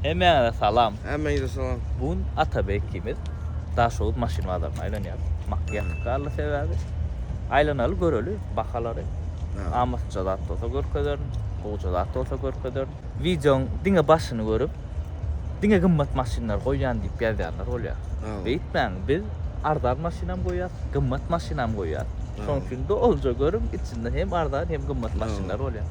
Hemmäňize salam. Hemmäňize salam. Bu gün Atabeg ikimiz Daşoguz maşyn bazaryna aýlanýarys. Mak ýatyp galdy sebäbi. Aýlanaly göreli bahalary. Amatlyja zat bolsa görkezerin, gowuja zat bolsa görkezerin. Wideoň diňe başyny görüp, diňe gymmat maşynlar goýýan diýip ýazýanlar bolýar. Beýtmäň, biz arzan maşynam goýýas, gymmat maşynam goýýas. Şonuň üçin doluja görüň, içinde hem arzan hem gymmat maşynlar bolýar.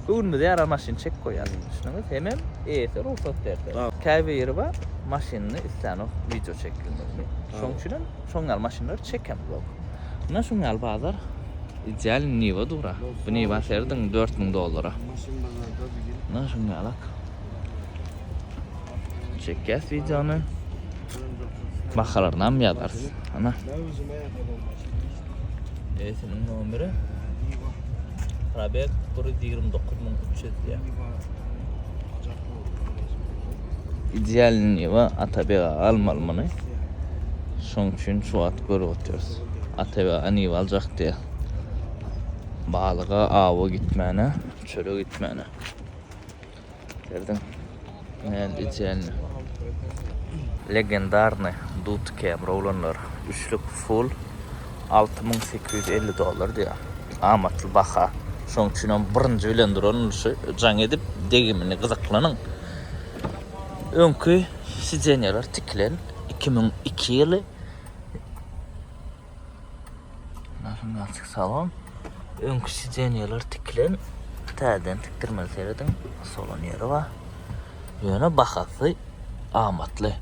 Göwnümize ýaran maşyny çekip goýýas. Düşündiňiz? Hemem eýesi rugsat berse. Käbiri bar, maşynyny islänok wideo çekilmegini. Şonuň üçinem şoň ýaly maşynlary çekemzok. Muna şuň ýaly bazar. Ideal Niwa dura. Bu Niwa serediň 4000 dollara. Muna şuň ýalak. Çekýäs wideony. Bahalarynam ýazarys. Ana. Eýesiniň nomeri. Probeg 129300 diýýär. Ideal Niwa Atabeg aga almaly muny. Şoň üçin şu wagt görüp otyrys. Atabeg aga Niwa aljak diýýär. Balyga, awa gitmäne, çöle gitmäne. Serediň. Näl idealny. Legendarny Dut Camry oglanlar. Üçlük full 6850 dollar diýýär. Amatly baha. Şoň üçinem birinji bilen duran şu jaň edip degimini gyzyklanyň. Öňki sidenýalar tikilen 2002 ýyly. Nasıl salon. Öňki sidenýalar tikilen. Täzeden tikdirmeli serediň. Salon ýeri bar. Ýöne bahasy amatly.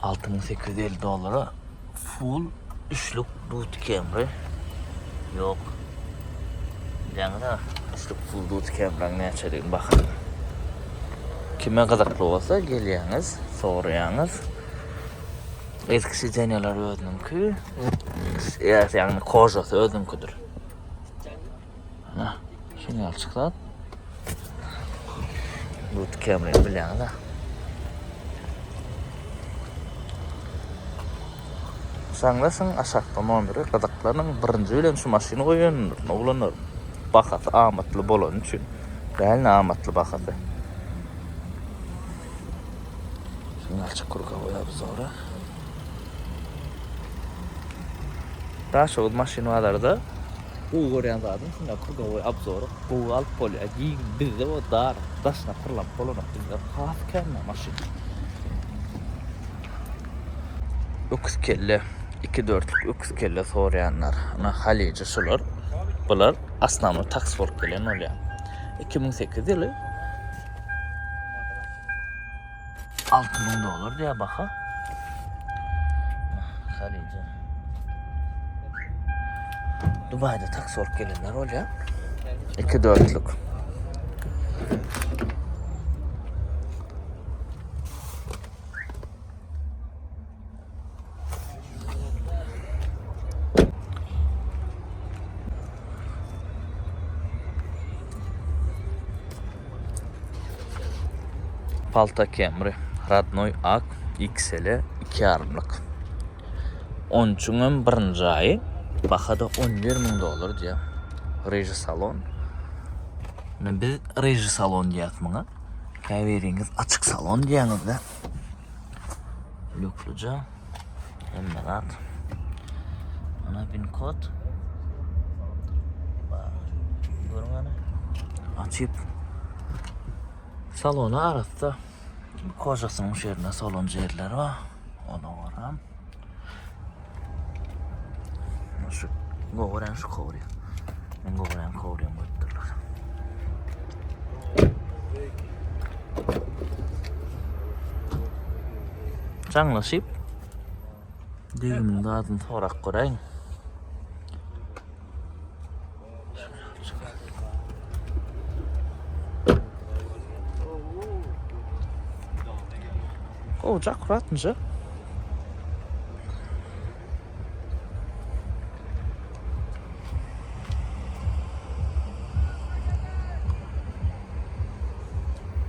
6850 dollara full üçlük Dut Camry ýok. Bilýäňiz-ä, üçlük full Dut Camryň näçedigini bahasyny. Kime gyzykly bolsa gelýäňiz, soraýaňyz. Eski sidenýalar özüniňki. Ýagny kožasy özüniňkidir. Ana, şuny ýaly çyksa. Bu Camryny bilýäňiz-ä. Jaňlaşyň aşakda nomeri gyzyklanyň birinji bilen şu maşyny goýandyr oglanlar bahasy amatly bolany üçin dälne amatly bahasy. Şuny açyk krugowoý obzora. Daşoguz maşyn bazarda gowy görýän zadym şunda krugowoý obzory gowy alyp bolýar. Giň bizde o dar daşyna pyrlanyp bolanok bizde has kände maşyn. Öküz kelle, iki dörtlük öküz kelle soraýanlar. Ana Halyjy şular. Bular asnamly taks bolup gelen bolýar. 2008 ýyly 6000 dollar diýýär baha. Halyjy. Dubaýda taks bolup gelenler bolýar. Iki dörtlük. Palta Camry Radnoy Ak XL 2 ýarymlyk. 13-iň birinji aýy bahada 11 müň dollar diýýär. Reji salon. Ine biz reji salon diýýäs muňa. Käbiriňiz açyk salon diýýäňizde. Lükluja. Hemme zat. Ana pin kod. Görüň ana. Açyp. Salony arassa. Kožasynyň şu ýerinde salon jerleri bar. Ona goram. Şu gowaran şu kowry. Men gowaran kowryny goýupdyrlar. Jaňlaşyp degimli zadyny sorap göräýiň. Gowja akkuratmyja.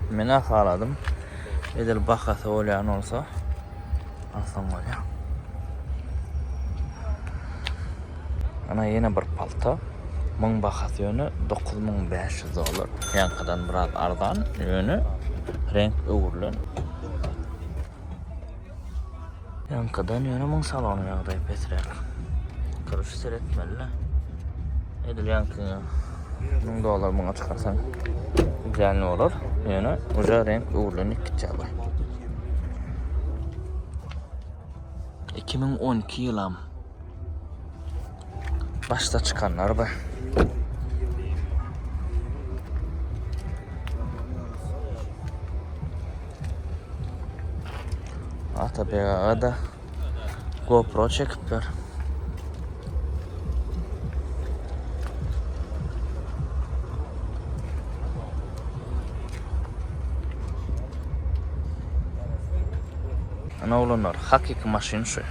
Men-ä haladym. Edil bahasy bolýan bolsa alsaň bolýar. Ana ýene bir palta. Muň bahasy ýöne 9500 dollar. Ýaňkydan biraz arzan, ýöne Reňk öwrülen. Ýaňkydan ýöne muň salonyň ýagdaýy pesräk. Kyrşy seretmeli-le. Edil ýaňkyňa 1000 dollar muňa çykarsaň idealny bolar. Ýöne uje reňk öwrülen gitjek bu. 2012 ýylam. Başda çykanlar bu. Atabeg aga da GoPro çekipdir. Ana oglanlar, hakyky maşyn şu.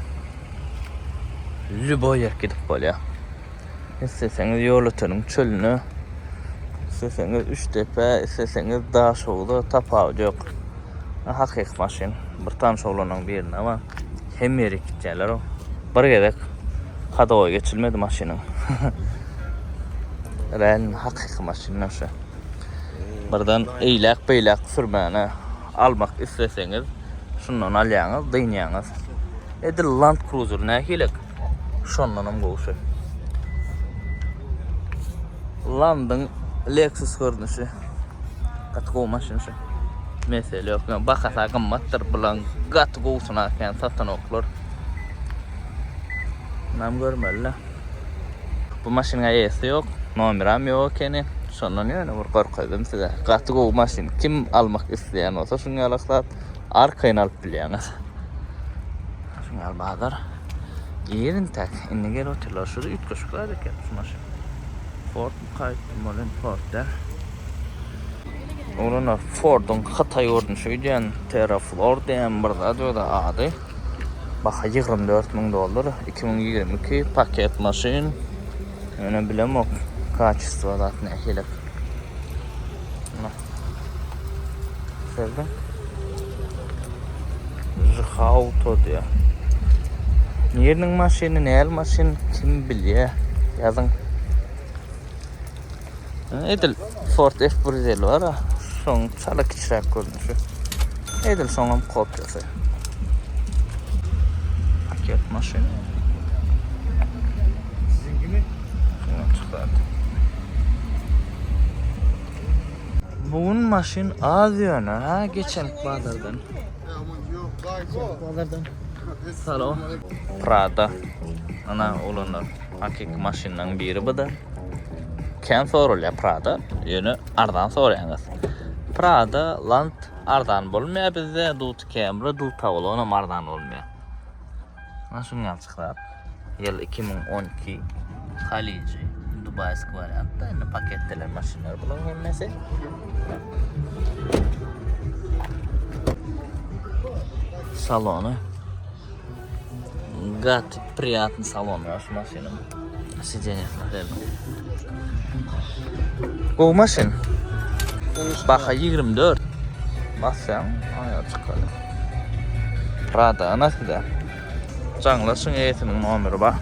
Lüboý ýer gidip bolýar. Isleseňiz Ýolöteniň çölüne, isleseňiz Üçdepä, isleseňiz Daşogza tapawudy ýok. Hakyky maşyn. Bir tanyş oglanyň birinde bar. Hemme ýere gitýärler o. Bir gezek hadowy geçilmedi maşynyň. Realny hakyky maşyn şu. Birden eýläk beýläk sürmäne almak isleseňiz şundan alýaňyz, dynýaňyz. Edil Land Cruiser nähili? Şondanam gowşy. Landyň Lexus görnüşi. Gaty gowy maşyn şu. Mesele ýok. Ýöne bahasy gymmatdyr. Bulaň gaty gowusyny kän satanoklar. Munam görmeli-le. Bu maşynyň eýesi ýok. Nomeram ýok ekeni. Şondan ýöne bir görkezdim size. Gaty gowy maşyn. Kim almak isleýän bolsa şuň ýaly zat arkaýyn alyp bilýäňiz. Şuň ýaly bazar. Ir intäk. Indi gelip otyrlar. Şu üýtgeşik zat eken şu maşyn. Ford kaýtdym bolýan Ford däl. Oglanlar Forduň Hytaý görnüşi öýdýän Terraflor diýen bir zat özi ady. Baha 24 müň dollar. 2022 paket maşyn. Ýöne bilemok kaçestvo zat nähili. Sezdim. Jhauto diýýär. Niriniň maşyny, näl maşyn kim bilýär? Ýazyň. Edil Ford F150 bar, şoň çala kiçiräk görnüşi. Edil şoňam kopiýasy. Paket maşyn. Siziňkimi? Şuňa çykardy. Bu gün maşyn az ýöne ha geçen bazardan. Bazardan. Salam. Prada. Ana oglanlar hakyky maşynlaryň biri bu da. Kän sorulýar Prada. Ýöne arzan soraýaňyz. Prada, Land arzan bolmaýar bizde. Dut Camry, Dut Avalon hem arzan bolmaýar. Mana şuň ýaly çykyp. Ýyl 2012 Haliji Dubaýski wariantda indi paketdeler maşynlar bularyň hemmesi. Salony gaty priýatny salon bar şu maşynyň. Sidenýesine serediň. Gowy maşyn. Baha 24. Bassaň, aýa çykaly. Prada nasıl da? Jaňlaşyň eýesiniň nomeri bar.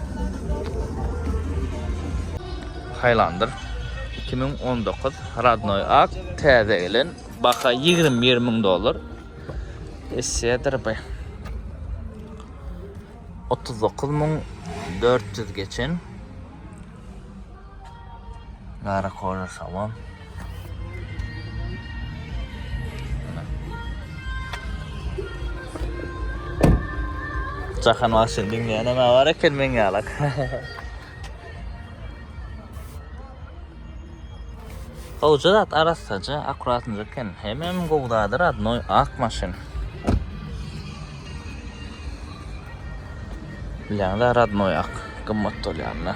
Highlander 2019 radnoý ak täze gelen baha 21 müň dollar. Essedir bu. 39 müň 400 geçen. Gara koža salon. Jahan maşyn diňleýän hem bar eken meň ýalak. Gowja zat arassaja, akkuratnyja eken. Hemem gowy zady radnoý ak maşyn. Bilýäňiz-ä radnoý ak gymmat bolýanyny.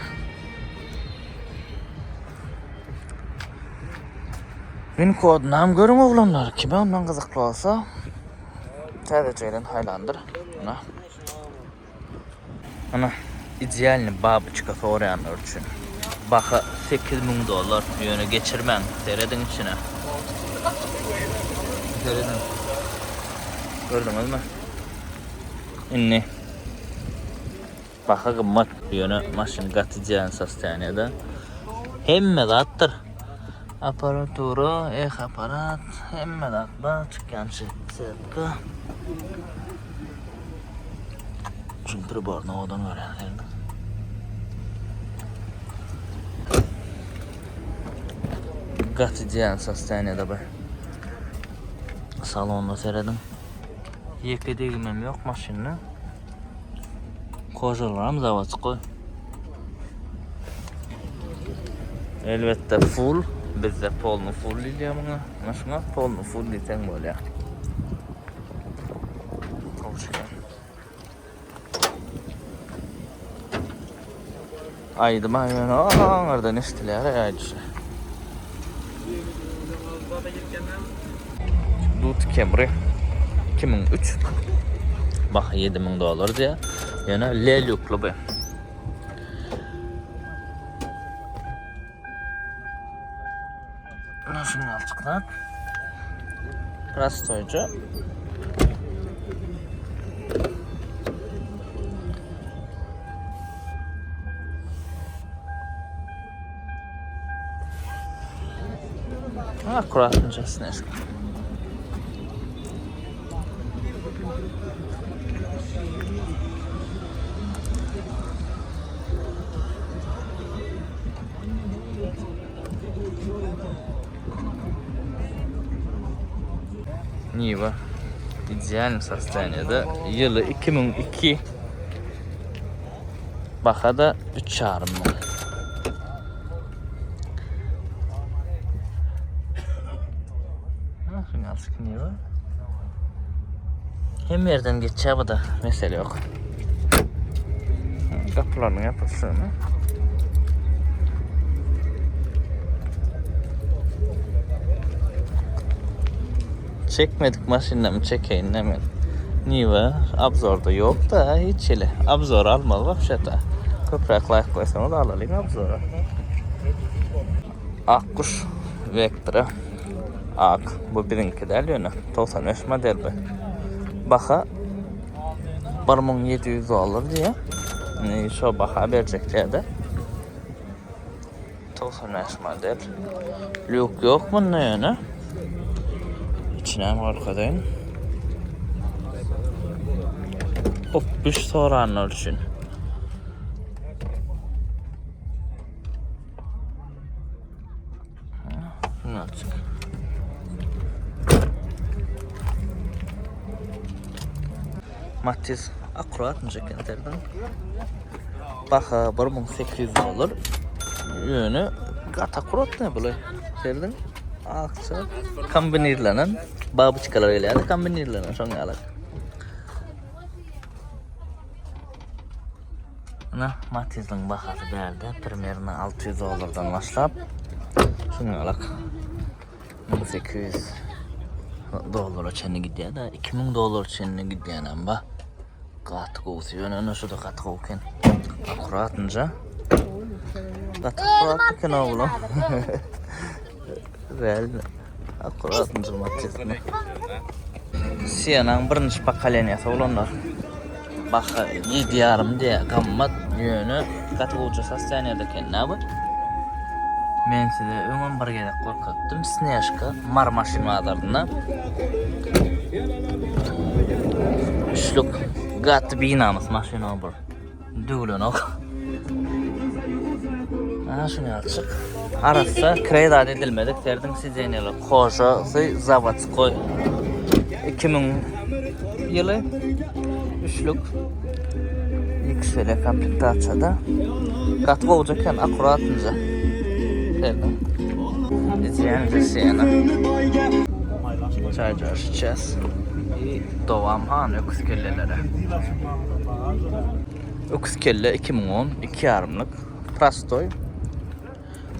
Win kodunam görüň oglanlar. Kime ondan gyzykly bolsa täzeje gelen Highlander. Ana. Ana idealny baboçka soraýanlar üçin. Baha 8000 dollar. Ýöne geçirmäň. Serediň içine. Serediň. Gördüňizmi? Indi Baha gymmat, ýöne maşyn gaty idealny sostoýaniýada. Hemme zatdyr. Aparatura, eh aparat, hemme zat bar, çykýan setka. Şuň priboryny owadan görýän sen. Gaty ideal sostoýaniýada bu. Salonda serediň. Ýeke degimem ýok maşynda. Kožalaram zawodskoý. Elbetde full, bizde polny full diýilýär muňa. Ana şuňa polny full diýseň bolýar. Aýdym ýöne aňyrdan eşidilýär aýdyşy. Dut Camry 2003 Baha 7000 dollar diýýär. Ýöne lelýukly bu. Şuny alçyk zat. Prostoýja. Akkuratnyja snežka. Niva ideal sostoýaniýada ýyly 2002 Baha-da 3,5 müň. Hem yerden geçýär bu da mesele yok. Gapylarynyň ýapysyny. Çekmedik maşynamy çekeýin men. Niwa obzorda ýok da hiç hili. Obzor almaly wapşeta. Köpräk laýk goýsaňyz alalyň obzora. Akguş Vectra. Ak bu biziňki däl ýöne 95 model bu. Baha 1700 dollar diýýär. Indi şo baha berjek diýýär-de. 95 model. Lýuk ýok bunda ýöne. Içine görkezeýin. Hop, soranlar üçin. Açyk. Matiz akkuratmyş eken terden. Baha 1800 dollar. Ýöne gaty akkurat ne bular. Serden akça kombinirlenen babuçkalar gelýär, kombinirlenen şoň ýaly. Ana Matiz'in bahasy bärde primerno 600 dollardan başlap şuň ýalak 1800 dollara çenli gidýär da 2000 dollar çenli gidýän hem bar. Gaty gowusy ýöne ene şu da gaty gowy eken. Akkuratynja. Gaty akkurat eken oglum. Real akkuratynja Matiz'ni. Siena'ň birinji pokoleniýasy oglanlar. Baha 7,5 diýä gymmat, ýöne gaty gowja sostoýaniýada eken bu. Men size öňem bir gezek görkezdim. Snežka Mar maşyn bazarynda. Üçlük gaty binamys maşyn o bir. Döwlenok. Aha şuny alçyk. Arassa kredat edilmedik serdiň sidenýaly kožasy zawodskoý. 2000 ýyly üçlük XL komplektasiýada. Gaty gowja eken, akkuratynja. Serdiň. Idealny sena. Çaý içeceğiz. Dowam han öküz kellelere. Öküz kelle 2010, 2 ýarymlyk. Prostoý.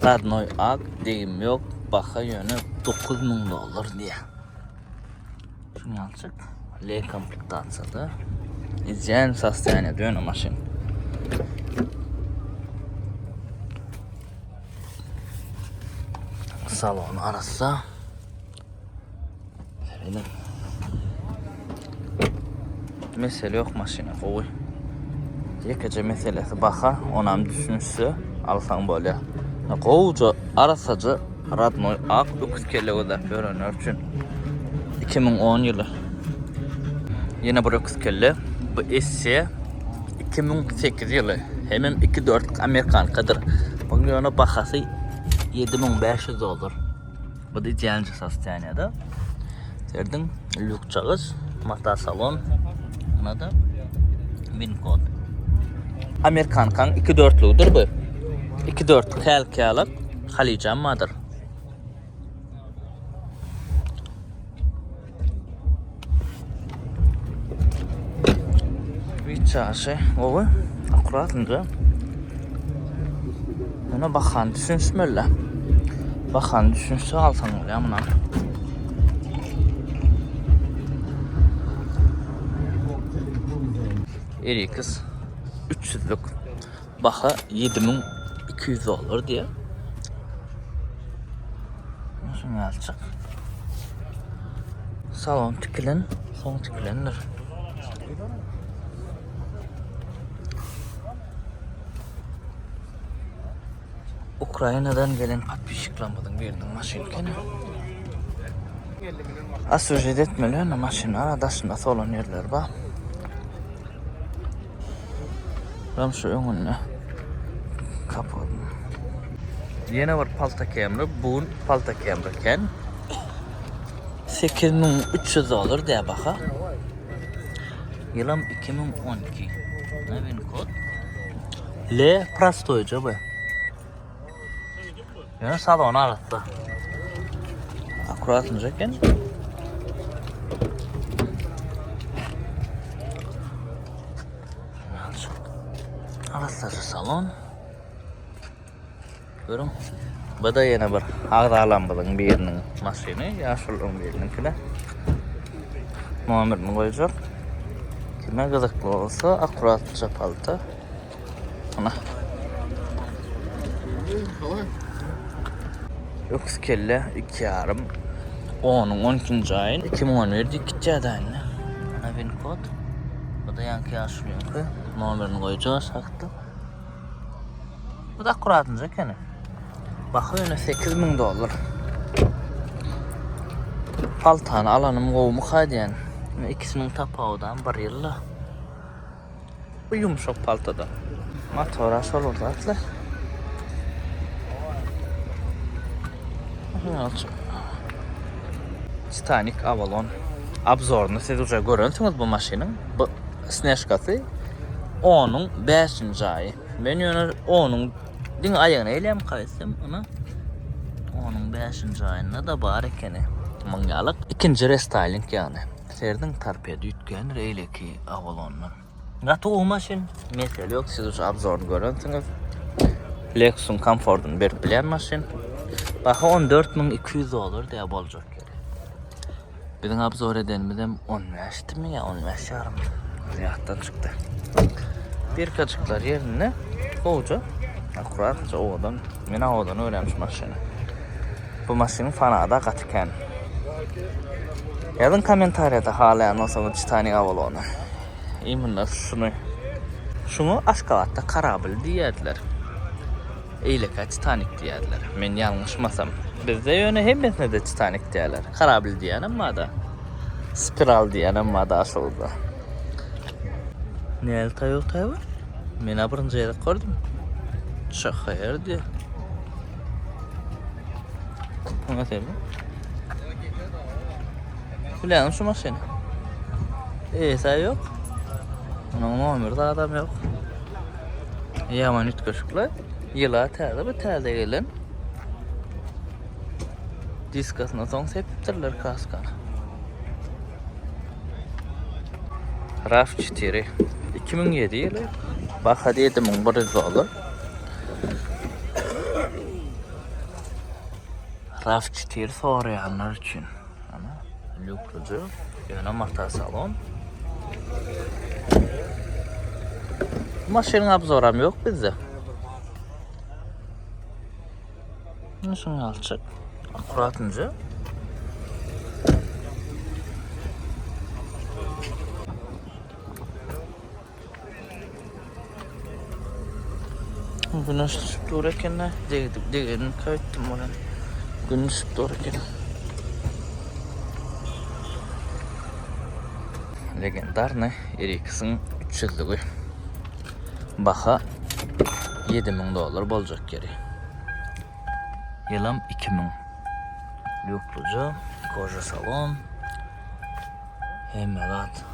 Radnoý ak, degim ýok, baha ýöne 9000 dollar diýýär. Şuny alçyk. L komplektasiýada. Ideal sostoýaniýada ýöne maşyn. Salon arassa. Serediň. Mesele ýok maşyna gowy. Ýekeje meselesi baha, onam düşünişse alsaň bolýar. Gowuja, arassaja. Radnoý ak öküz kelle gözläp ýörenler üçin. 2010 ýyly. Ýene bir öküz kelle. Bu SC 2008 ýyly. Hemem 2.4 amerikankadyr. Buň ýöne bahasy 7500 dollar. Bu da idealnyý sostoýaniýada. Serdiň lýukçagyz, mata salon. Buna da win kod. Amerikankaň 2.4-lügidir bu. 2.4 kälkälik Halyjam bardyr. Wiçaşy gowy, akkuratynja. Ýöne bahany düşünişmeli. Bahany düşünişse alsaň bolýar muny. RX 300-lük baha 7200 dollar diýýär. Şuny alçak. Salon tikilen, soň tikilendir. Ukrainadan gelen podpisçiklerimiziň biriniň maşyny ekeni. Oswežit etmeli ýöne maşyny ara daşynda solan ýerleri bar. Tam şu öňünde kapot. Ýene bir palta Camry, bu gün palta Camry eken. 8300 dollar diýä baha. Ýylam 2012. Näme kod? L prostoýja bu. Ýöne salony arassa. Akkuratynja eken. Arassaja salon. Görüň. Bu da ýene bir agzalarymyzyň biriniň maşyny, ýaşulularyň biriniňkine. Nomerini goýjak. Kime gyzykly bolsa, akkuratja palta. Ana. Öküz kelle 2 ýarym. Onuň 12-nji aýyn 2011 diýip gitýär indi. Ana win kod. Bu da ýaňky ýaşulyňky. Nomerini goýjak aşakda. Bu da akkuratynja ekeni. Baha ýöne 8000 dollar. Paltany alanym gowumyka diýen. Ikisiniň tapawudam bir ýylda. Bu ýumşak paltada. Motora şol bir zatly. Titanic Avalon obzoryny siz uje görensiňiz bu maşynyň. Bu Snežkasy onuň 5-nji aýy. Men ýöne onuň diňe aýagyny eýläm gaýtsam, ýöne onuň 5-nji aýynda da bar ekeni. Muň ýaly ikinji restyling ýagny. Serdiň torpeda üýtgändir eýleki Avalondan. Gaty gowy maşyn. Mesele ýok, siz uje obzoryny görensiňiz. Lexus-yň komfortyny berip bilýän maşyn. Baha 14200 dollar diýä boljak ýeri. Biziň obzor edenimizem 15-dimi ýa 15 ýarym. Ýatdan çykdy. Birkajyklar ýerinde gowja. Akkuratja owadan. Men owadan görýän şu maşyny. Bu maşynyň fanada gaty kän. Ýazyň kommentariýada halaýan bolsaňyz Titanic Avalony. Imенно şuny. Şuňa Aşgabatda korabl diýýärdiler. Eýlekä Titanik diýýärdiler. Men ýalňyşmasam. Bizde ýöne hemmesine-de Titanik diýýärler. Korabl diýýänem bar-da. Spiral diýýänem bar Daşoguzda. Näli Toyota bu? Men-ä birinji gezek gördüm. ÇHR diýýär. Muňa sen. Bilýäňmi şu maşyny? Eýesi ýok. Onuň nomeri zadam ýok. Ýaman üýtgeşikle. Ýyla täze bu täze gelen. Diskasyna soň sepipdirler kraskany. RAV 4 2007 ýyly. Baha 7100 dollar. RAV 4 soraýanlar üçin. Ana, lýuklyja, ýöne mata salon. Bu maşynyň obzoram ýok bizde. Şuny alçak. Akkuratynja. Güneş düşüp dur ekende degdi, degerini köýtdüm ola. Gün düşüp dur eken. Legendarny RX-iň 300-lügi. Baha 7000 dollar boljak ýeri. Ýylam 2000. Lýukluja, koja salon. Hemme zat.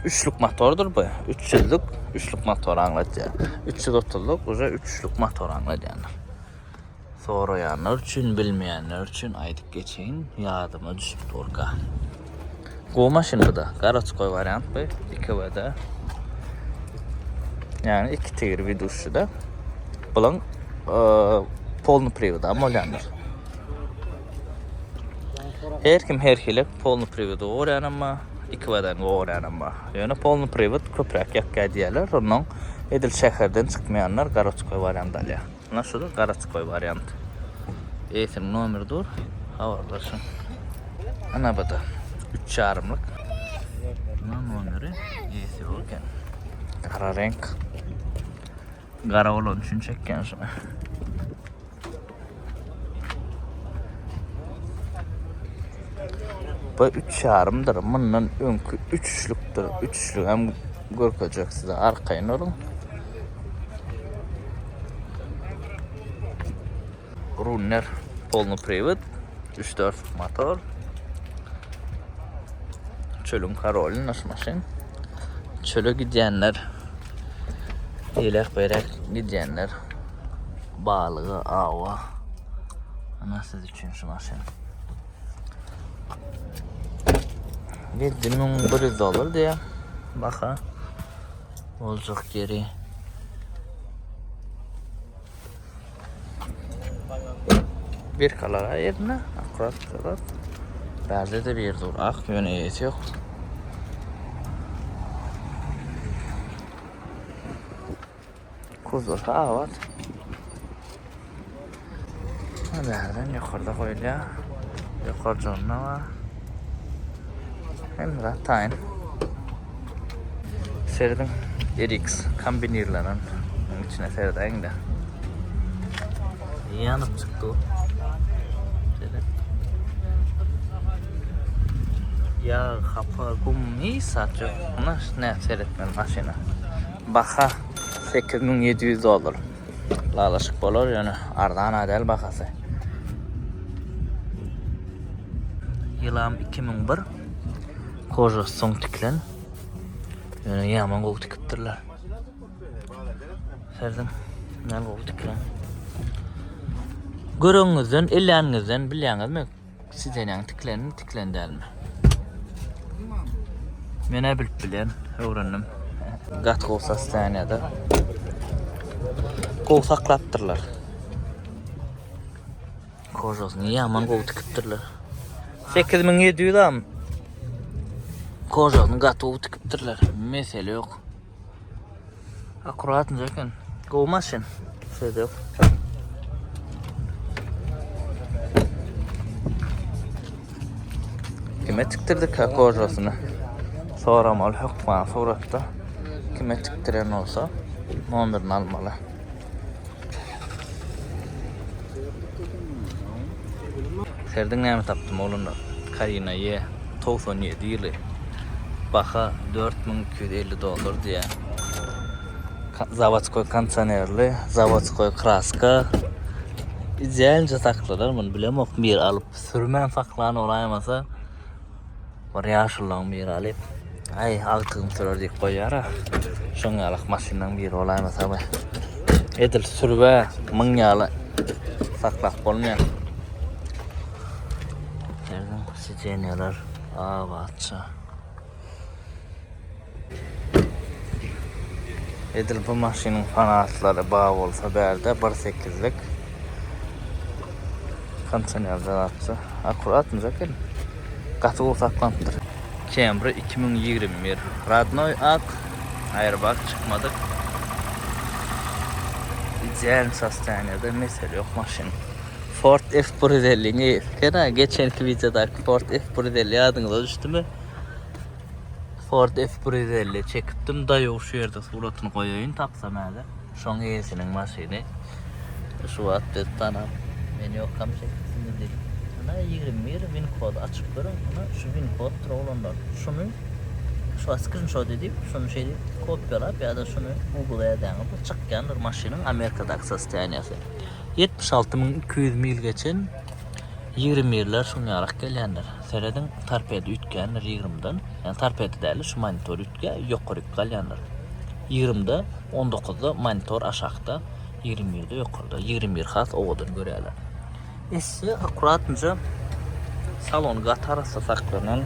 Üçlük motordyr bu. 300-lük, üçlük motor aňladýar. 330-lyk uje üçlük motor aňladýandyr. Soraýanlar üçin, bilmeýänler üçin aýdyp geçeýin, ýadyma düşüp durka. Gowy maşyn bu-da. Garoçkoý wariant bu. 2 WD. Ýagny iki tigir widuşçyda. Bulaň polny priwodam bolýandyr. Her kim her hili polny priwody gorýanam bar, 2 WD-ni gorýanam bar. Ýöne polny priwod köpräk ýakýar diýýärler. Onnoň edil şäherden çykmaýanlar garoçkoý wariant alýar. Ana şu-da garoçkoý wariant. Eýesiniň nomeri dur. Habarlaşyň. Ana bu-da üç ýarymlyk. Buna nomeri eýesi ýok eken. Gara reňk. Gara bolany üçin çekýän şuny. Bu üç ýarymdyr. Mundan öňki üçlükdir. Üçlük hem görkezjek size. Arkaýyn boluň. Runner polny priwod. 3-4 motor. Çölüň karoly naş maşyn. Çöle gidýänler, eýläk-beýläk gidýänler balyga, awa. Ana siz üçin şu maşyn. 7100 dollar diýýär. Baha boljak ýeri. Bir kalara yerine akurat akurat. Bärde de bir dur. Ak ýöne eýesi ýok. Kuzowsy abat. Bärden ýokarda goýulýar. Ýokarjygynda bar. Hemme zat taýyn. Serediň RX kombinirlenen. Munuň içine seredäýiň-de. Ýanyp çykdy bu. Seret. Ýag, hapa, gum hiç zat ýok. Muna nädip seretmeli maşyna. Baha 8700 dollar. Ylalaşyk bolar ýöne arzan-a däl bahasy. Ýylam 2001. Kožasy soň tikilen. Ýöne ýaman gowy tikipdirler. Serdim. Näme gowy tikilen. Göreňizden, elläniňizden bilýäňizmi? Sidenýäň tikilenmi, tikilen dälmi? Men-ä bilip bilýän, öwrendim. Gaty gowy sostoýaniýada. Gowy saklapdyrlar. Kožasyny ýaman gowy tikipdirler. 8700 am. Kožasyny gaty gowy tikipdirler. Mesele ýok. Akkuratnyja eken. Gowy maşyn. Söz ýok. Kime tikdirdik ha kožasyny? Soramaly hökman suratda. Kime tikdiren bolsa nomerini almaly. Serdiň näme tapdym oglanlar. Carina E 97 ýyly. Baha 4250 dollar diýýär. Zawodskoý kondisionerli, zawodskoý kraska. Idealnyja saklanar muny bilemok bir alyp sürmän saklan bolaýmasa. Bir ýaşulylaň biri alyp, Aý, agtygym sürer diýip goýýar-a. Şoň ýalak maşynlaň biri bolaýmasa we edil sürüb-ä myň ýaly saklap bolmaýar. Serediň, sidenýalar abatja. Edil bu maşynyň fanatlary bar bolsa bärde bir sekizlik kondisionerden atsa akkuratnyja eken. Gaty gowy saklanypdyr. Camry 2021 radnoý ak aýrbag çykmadyk. Idealny sostoýaniýada mesele ýok maşyn. Ford F-150-iň eýesi eken-ä geçenki wideodaky Ford F-150 ýadyňyza düşdümi? Ford F-150 çekipdim. Daýaw şu ýerde suratyny goýaýyn tapsam häzir. Şoň eýesiniň maşyny. Şu wagt biz tanap. Men ýokkam çekipsiňiz diýip. Ana 21 win kody açyp görüň. Ana şu win koddyr oglanlar. Şuny şu skrinşot edip, şuny şeýdip kopýalap ýa-da şuny Google-a ýazýaňyzda çykýandyr maşynyň Amerikadaky sostoýaniýasy. 76200 mil geçen 21-ler şuň ýarak gelýändir. Serediň torpeda üýtgändir 20-den. Ýani torpeda däl, şu monitor üýtgä, ýokaryk galýandyr. 20-de, 19-da monitor aşakda. 21-de ýokarda. 21 has owadan görýärler. Esse akkuratynja salon gaty arassa saklanan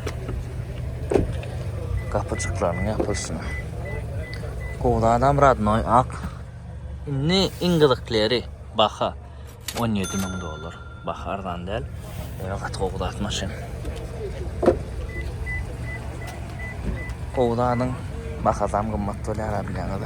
gapyjyklarynyň ýapylyşyny. Gowy adam radnoý ak. Indi iň gyzykly ýeri baha 17 müň dollar. Baha arzan däl. Ýöne gaty gowy zat maşyn. Gowy zadyň bahasam gymmat bolýar bilýäňiz.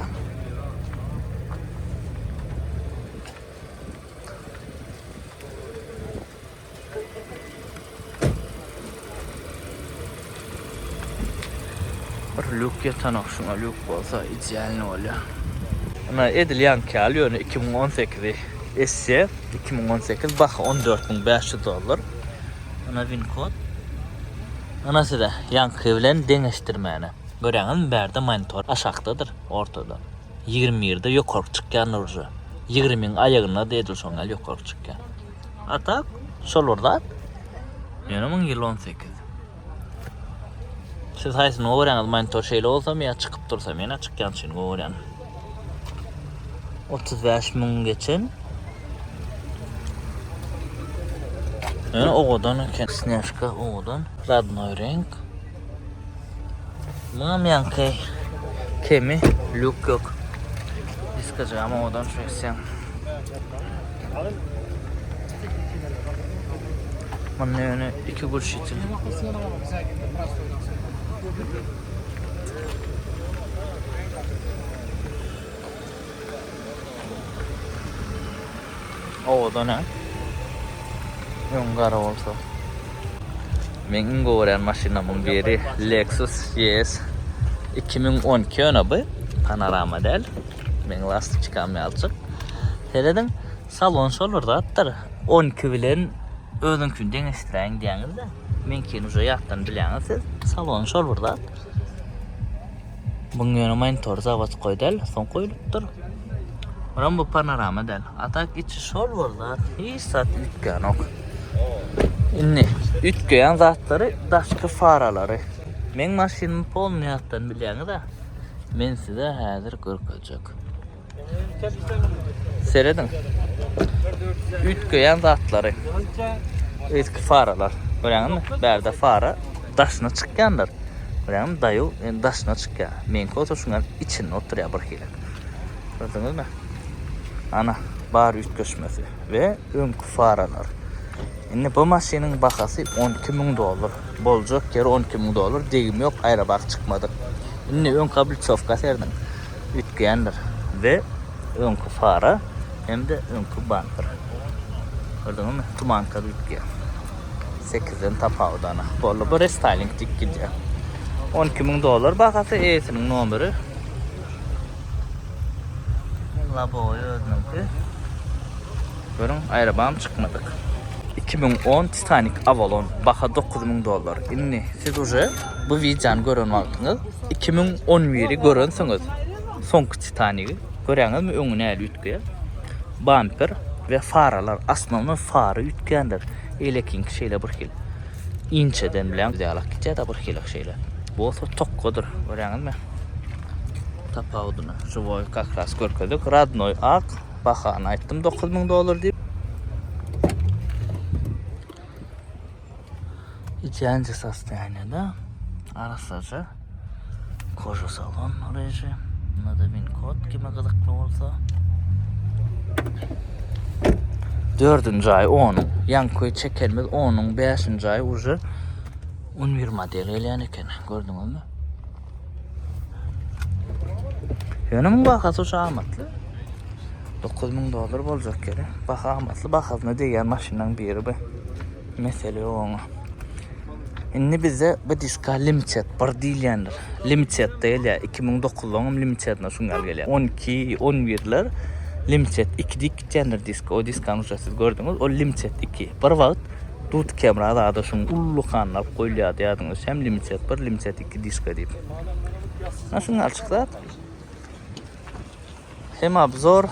Bir lük ýatanok şuňa lük bolsa idealny bolýar. Ina edil ýaňky ýaly ýöne 2018-i SC 2018 baha 14500 dollar. Ina win kod. Ina size ýaňky bilen deňeşdirmäne. Görýäňizmi bärde monitor aşakdadyr ortada. 21-de ýokaryk çykýandyr uje. 20-iň aýagynda-da edil şoň ýaly ýokaryk çykýar. A tak şol bir zat. Ýöne muň ýyly 18. Siz haýsyny gowy görýäňiz monitor şeýle bolsamy ýa çykyp dursa? Men-ä çykýançyny gowy görýän. 35 müň geçen. Ýöne owadan eken. Snежka owadan. Radnoý reňk. Muňam ýaňky kemi lýuk ýok. Diskajam owadan şu etseň. Munda ýöne iki gurşitil. Owadan ha. Öň gara bolsa. Meň iň gowy görýän maşynamyň biri Lexus ES 2012 ýöne bu panorama däl. Meň lastoçkam ýalyjyk. Serediň, salon şol bir zatdyr. 12 bilen özüňkini deňeşdiräýiň diýäňizde. Meňkini uje ýatdan bilýäňiz siz. Salon şol bir zat. Buň ýöne monitory zawodskoý däl, soň goýlupdyr. Buram bu panorama däl. A tak içi şol bir zat, hiç zat üýtgänok. Indi üýtgeýän zatlary daşky faralary. Meň maşynymy polny ýatdan bilýäňiz-ä. Men size häzir görkezjek. Serediň. Üýtgeýän zatlary. Eski faralar. Görýäňizmi? Bärde fara daşyna çykýandyr. Görýäňizmi? Daýaw indi daşyna çykýar. Meňki bolsa şuňa içinde oturýar bir hili. Gördüňizmi? Ana, bar üýtgeşmesi we öňki faralar. Indi bu maşynyň bahasy 12 müň dollar. Boljak ýeri 12 müň dollar. Degim ýok, aýra-bak çykmadyk. Indi öňki oblitsowka serediň. Üýtgeýändir. We öňki fara hem-de öňki bamper. Gördüňizmi? Tumanka üýtgeýär. 8-den tapawudy ana. Boldy. Bu restyling diýip gidýär. 12 müň dollar bahasy, eýesiniň nomeri. Labowy özüniňki. Görüň, aýrabam çykmadyk. 2010 Titanic Avalon baha 9000 dollar. Indi siz uje bu wideony gören wagtyňyz 2011-i görensiňiz. Soňky Titanici görýäňizmi öňi nähili üýtgeýär. Bamper we faralar, osnownoý fara üýtgändir. Eýlekiňki şeýle bir hil. Inçeden bilen ýalak gidýär-de bir hili şeýle. Bu bolsa tokgadyr, görýäňizmi? Tapawudyny žiwoý kak ras görkezdik. Radnoý ak, bahany aýtdym 9000 dollar diýip. Idealny sostoýaniýada arassaja koža salon reji. Bunda da win kod kime gyzykly bolsa. Dördünji aý onuň, ýaňky çekenimiz onuň bäşinji aý uje 11 model gelýän eken. Gördüňizmi? Ýöne muň bahasy şu amatly. 9000 dollar boljak ýeri. Baha amatly, bahasyna degýän maşynlaryň biri bu. Mesele ýok oňa. Indi bizde bu diska limited bir diýilýändir. Limited-de gelýär. 2009-laryň hem limitedine şuň ýaly gelýär. 12, 11-ler. Limited 2 diýip gitýändir diska. O diskany uje siz gördüňiz. Ol Limited 2. Bir wagt Dut Kemra zada şuň ullukanyny alyp goýulýardy ýadyňyza düşýärmi? Limited 1, Limited 2 diska diýip. Ana şuň ýaly zat. Hem obzor,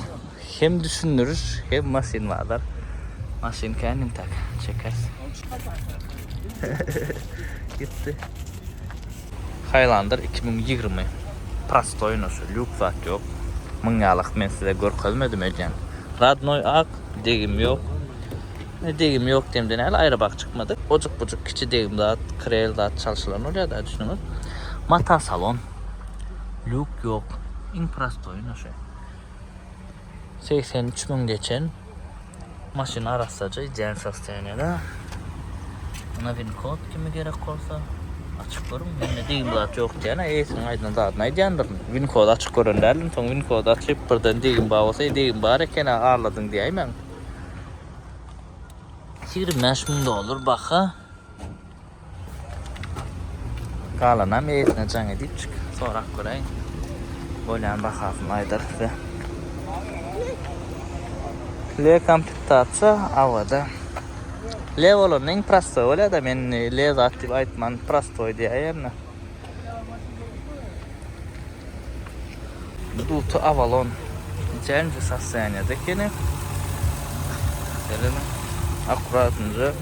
hem düşündiriş, hem maşyn bazar. Maşyn kän intak çekeris. Gitdi. Highlander 2020. Prostoý noşy, lýuks zat ýok. Muň ýalyk men size görkezmedim öýdýän. Radnoý ak, degim ýok. Ne degim ýok diýemde näle aýra bak çykmady. Ojuk-bujuk kiçi degim zat, krel zat çalşylan bolýar da düşüniňiz. Mata salon. Lýuk ýok. Iň prostoýy noşy. 83 müň geçen. Maşyn arassaja ideal sostoýaniýada. Muna win kod kimi gerek bolsa açyp görüň. Mende degim zat ýok diýen, eýesiniň aýdan zadyny aýdýandyryn. Win kody açyk gören däldim, soň win kody açyp birden degim bar bolsa, degim bar eken-ä arladyň diýäýmäň. 25 müň dollar baha. Galanam eýesine jaň edipjik sorap göräýiň. Bolýan bahasyny aýdar size. L komplektasiýa awada. L bolanda iň prostoý bolýar-da, men L zat diýip aýtman prostoý diýäýerin. Duty Avalon Nji sostoýaniýada ekeni. Serediň. Akkuratynja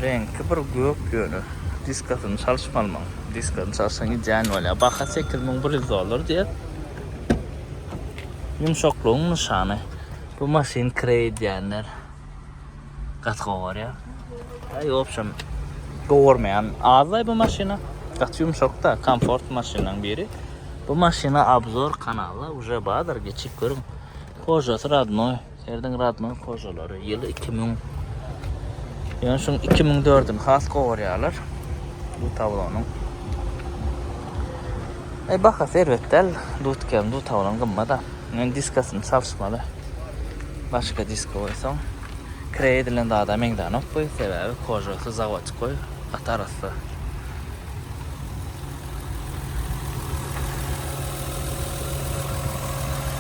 reňki bir gök ýöne. Diskasyny çalşyp almaň. Diskasyny çalşsaň ideal bolýar. Baha 8100 dollar diýýär. Ýumşaklygyň nyşany. Bu maşyn kireý edýänler gaty gowy görýär. Aý, wobşem, gowurmaýan azlaý bu maşyna. Gaty ýumşak-da, komfort maşynlaryň biri. Bu maşyna obzor kanalda uje bardyr, geçip görüň. Kožasy radnoý, serediň radnoý kožalary, ýyly 2000. Ýöne şuň 2004-üni has gowurýarlar. Bu tablonyň. Aý, bahasy erbet däl. Dutkem, du tablon gymmat-a. Men diskasyny çalyşmaly. Başga diska goýsaň. Kireý edilen zada meňzänok bu, sebäbi kožasy zawodskoý, gaty arassa.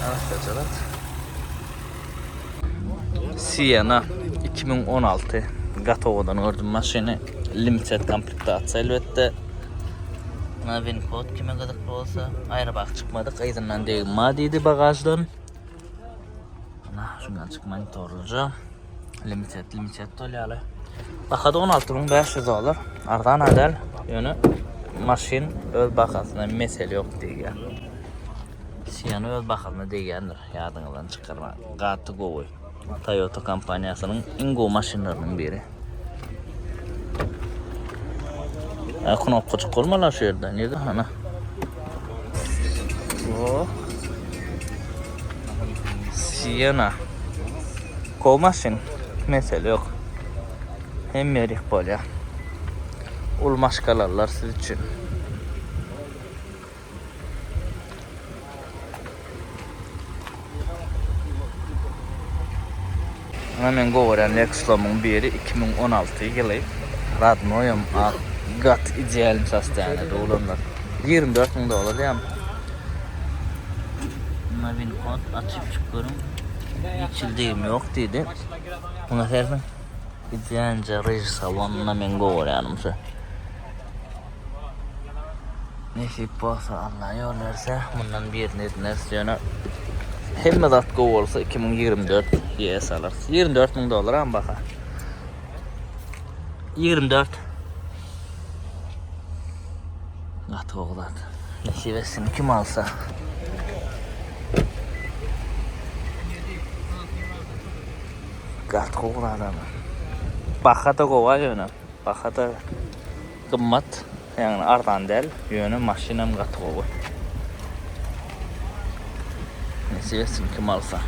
Arassaja zat. Sienna 2016 gaty owadan gördüm maşyny. Limited komplektasiýa elbetde. Buna win kod kime gyzykly bolsa, aýra bak çykmadyk, yzyndan degim bar diýdi bagaždan. Ana, şundan çyk monitorlyja. Limited, limited bolýaly. Bahada 16500 dollar. Arzan däl. Ýöne maşyn öz bahasyna mesele ýok diýýär. Siena öz bahasyna degýändir, ýadyňyzdan çykarmaň. Gaty gowy. Toyota kompaniýasynyň iň gowy maşynlarynyň biri. A knopkajyk bolmaly şu ýerde. Nirde? Ana. Oh. Siena. Gowy maşyn. Mesele ýok. Hemme ýerik bolýar. Uly maşgalalylar siz üçin. Ana men gowy görýän Lexus-lamyň biri 2016 ýyly. Radnoýam ak gaty idealny sostoýaniýada ulanlar. 24 müň dollar diýýän. Muna win kod açyp çyk görüň. Hiç hili degim ýok diýdi. Muňa serediň. Idealnyja ryž salonyna men gowy görýänim şu. Nesip bolsa Allah ýol berse mundan birini edineris ýöne hemme zat gowy bolsa 2024 YS alarys. 24 müň dollar am baha. 24 Gaty gowy zat. Nesip etsin kim alsa. Gaty gowy zat ama. Baha da gowy ýöne. Baha da gymmat, ýagny arzan däl, ýöne maşynam gaty gowy. Nesip etsin kim alsa.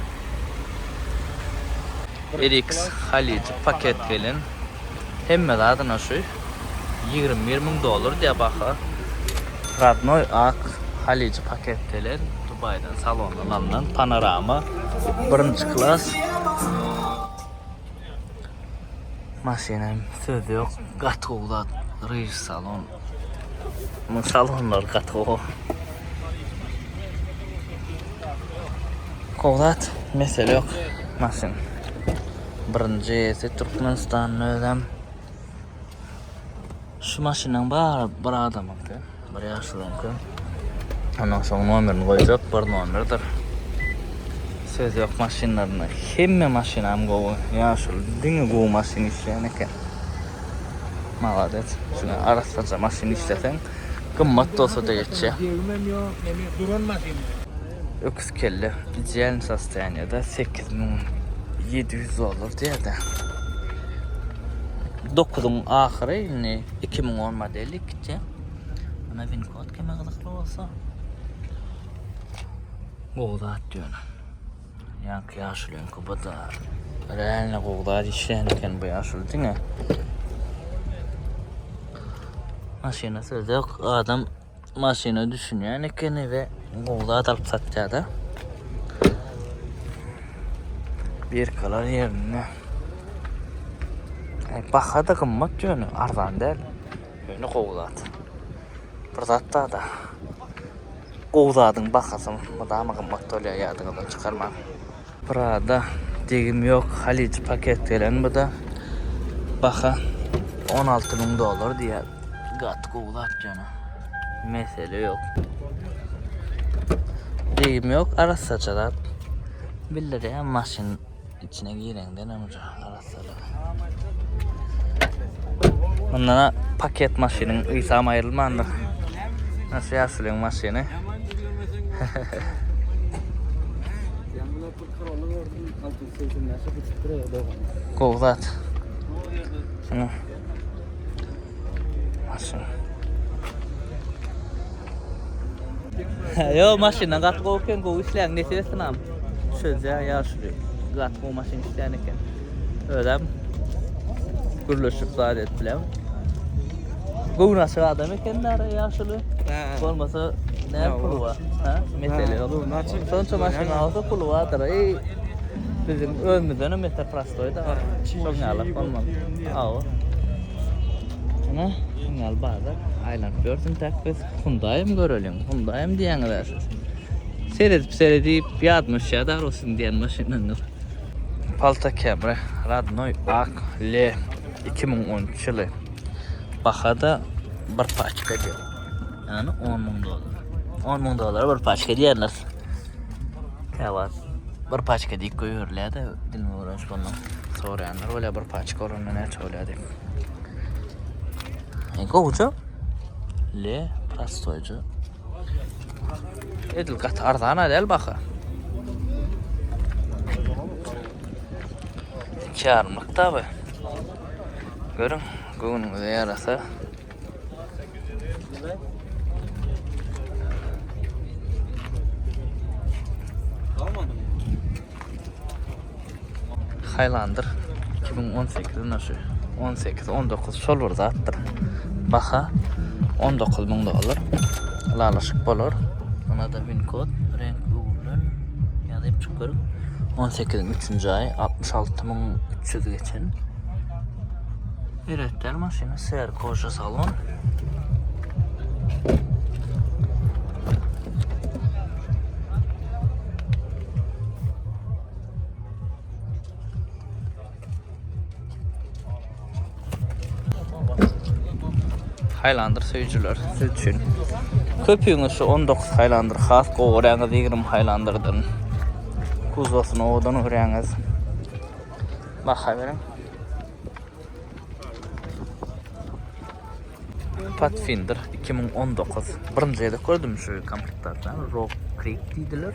RX Haliji paket gelen. Hemme zadyna şu 21 müň dollar diýä baha. Radnoý ak Haliji paket gelen. Dubaýdan salondan alnan panorama birinji klas. Maşynam söz ýok gaty gowy zat ryž salon. Muň salonlary gaty gowy. Gowy zat, mesele ýok. Maşyn. Birinji eýesi Türkmenistanda özem. Şu maşynyň bary bir adamyňky, bir ýaşulyňky. Ondan soň nomerini goýjak, bir nomerdir. Söz ýok maşynlaryna. Hemme maşynam gowy. Ýaşuly diňe gowy maşyn işleýän eken. Malades. Şuny arassaja maşyn işleseň, gymmat bolsa-da geçýär. Degimem ýok, neme duran maşyn. Öküz kelle idealny sostoýaniýada 8700 dollar diýýär-de. Dokuzyň ahyry indi 2010 model gitýär. Ana win kod kime gyzykly bolsa. Gowy zat ýöne. Ýaňky ýaşulyňky bu da realno gowy zat işleýän eken bu ýaşuly diňe. Maşyna söz ýok. Adam maşyna düşünýän ekeni we gowy zat alyp satýar-da. Birkalar ýerinde. Baha da gymmat ýöne arzan däl. Ýöne gowy zat. Bir zat bar-da. Gowy zadyň bahasy mydama gymmat bolýar ýadyňyzdan çykarmaň. Prada degim ýok halyjy paket gelen buda baha 16 müň dollar diýýär gaty gowy zat ýöne mesele ýok degim ýok arassaja zat bildirýär maşyn içine gireňdenem arassalygy Mundan paket maşynyň ysam aýrylmandyr. Nasıl ýaşulyň maşyny? Gowy zat. Şunu. Maşyn. Yo maşyndan gaty gowy eken, gowy işleýän nesip etsin am. Çözýär ýaşuly. Gaty gowy maşyn işleýän eken. Özem gürleşip zat edip bilen. Göwün açyk adam eken dara ýaşuly. Bolmasa näme puly bar? Ha? Mesele ýok. Şonça maşyn alsa puly bardyr. Ey bizim özümizden hem beter prostoý da. Şoň ýaly bolmaz. Awa. Ana, şoň ýaly bazar. Aýlanyp ýörsün täk biz. Hyundai-am göreliň. Hyundai-am diýýäňiz-ä siz. Seredip seredip ýadyma düşýär dogry siziň diýen maşynyňyz. Palta Camry radnoý ak L 2013 ýyly. Baha-da bir paçka diýýär. Ýagny 10 müň dollar. 10 müň dollara bir paçka diýýärler. Käwagt bir paçka diýip goýberilýär-de, dilime öwrenişip ondan soraýanlar bolýar, bir paçka bolanda näçe bolýar diýip. E, gowuja. Le prostoýja. Edil gaty arzan däl baha. İki yarımlık da bu. Görün, göwnüňize ýarasa. Highlander 2018 ine şu 18 19 şol bir zatdyr. Baha 19 müň dollar. Ylalaşyk bolar. Buna da win kod, renk öwrülen ýazyp çyk görüň. 18-iň 3-nji aýy 66 müň 300 geçen. Eretler maşyny ser koža salon. Highlander söýüjiler siz üçin. Köpüňiz şu 19 Highlander has gowy görýäňiz 20 Highlanderden. Kuzosyny owadan görýäňiz. Baha beriň. Pathfinder 2019. Birinji gezek gördüm şu komplektasiýany. Rock Creek diýdiler.